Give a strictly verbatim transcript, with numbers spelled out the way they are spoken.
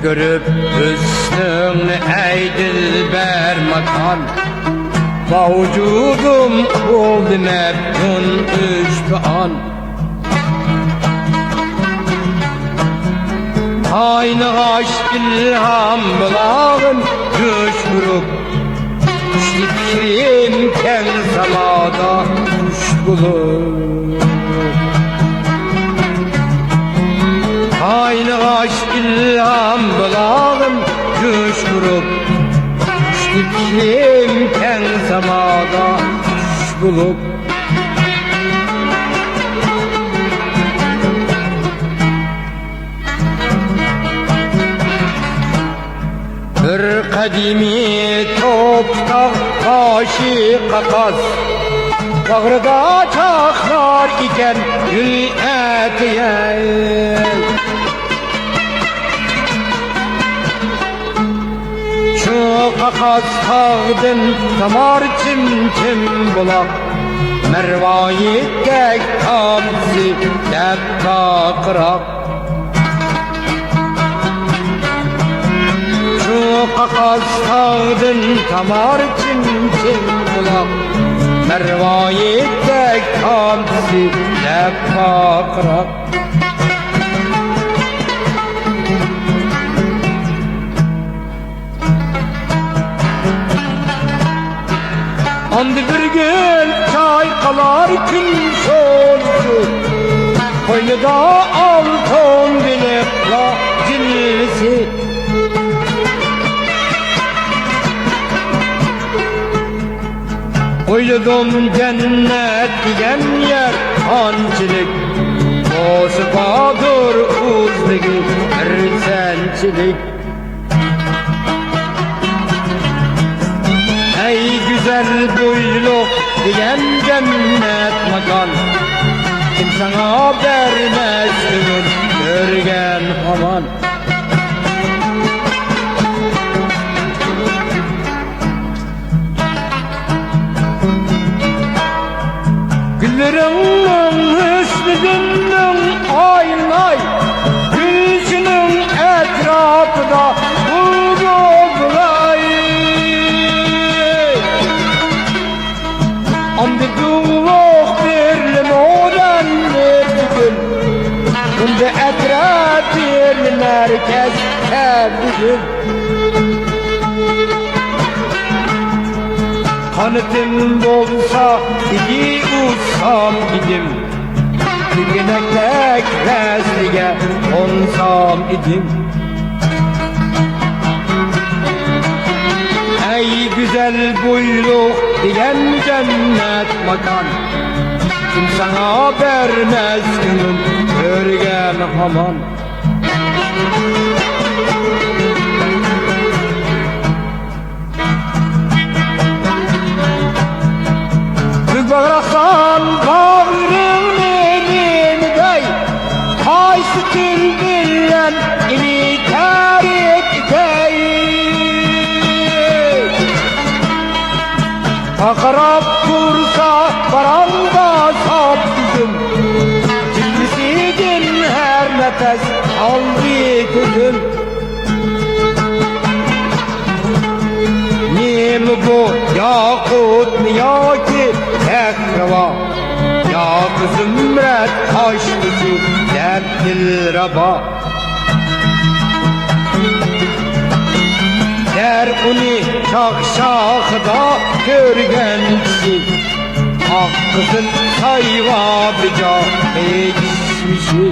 كۆرۈپ ھۆسنۈڭنى ئەي دىلبەر ماكان، ۋۇجۇدۇم بولدى مەپتۇن ئۆچ-پىئان. قاينىغاچ ئىلھام بۇلاغىم جۇش ئۇرۇپ، چۈشتى پىكرىم كەڭ سامادا قۇش بولۇپ. قاينىغاچ ئىلھام بۇلاغىم جۇش ئۇرۇپ، چۈشتى پىكرىم كەڭ سامادا قۇش بولۇپ. بىر قەدىمىي توپا تاغ باشى قاقاس، باغرىدا چاقنار ئىكەن گۈل ئەتىيەن. شۇ قاقاس تاغدىن تامار چىم-چىم بۇلاق، مەرۋايىتتەك تامچىسى دەپ باقىراق. شۇ قاقاس تاغدىن تامار چىم-چىم بۇلاق، مەرۋايىتتەك تامچىسى دەپ باقىراق. ئاندىن بىر گۈل چايقالار كۈن شولىسى، قوينىدا ئالتۇن بېلىقلار جىلۋىسى. ئويلىدىم جەننەت دېگەن يەر قانچىلىك، بولسا باردۇر ئۇزلۇقى بىر سەنچىلىك. ئەي گۈزەل بويلۇق دېگەن جەننەت ماكان، كىم ساڭا بەرمەس كۆڭۈل كۆرگەن ھامان. گۈللىرىڭنىڭ ھۆسنىدىن مىڭ ئايلىناي، گۈلچىنىڭ ئەتراپىدا بۇلبۇل بولاي. ئاندىن بۇلۇق بىرلىمۇ دەملىك بۈگۈن، بۇندى ئەتراپ بىرلى مەركەز تەبىئىي. قانىتىم بولسا ئىدى ئۇچسام ئىدىم، كۆكەنەكتەك ۋەسلىگە قونسام ئىدىم. ئەي گۈزەل بويلۇق دېگەن جەننەت ماكان، كىم ساڭا بەرمەس كۆڭۈل كۆرگەن ھامان. بۈك باغراقسان باغرىڭنى نېمە دەي، قايسى تىل بىلەن ئېنى تەرىپ ئېتەي؟ پارقىراپ تۇرسا باراڭدا ساپ ئۈزۈم، جىلۋىسىدىن ھەر نەپەس ئالدى كۆزۈم. نېمە بۇ ياقۇتمۇ ياكى كەھرىۋا، ياكى زۇمرەت قاشتىسى دەپ دىلرەبا؟ دەر ئۇنى چاقشاقىدا كۆرگەن كىشى، ئاق قىزىل سايۋا بىجا كىشمىشى.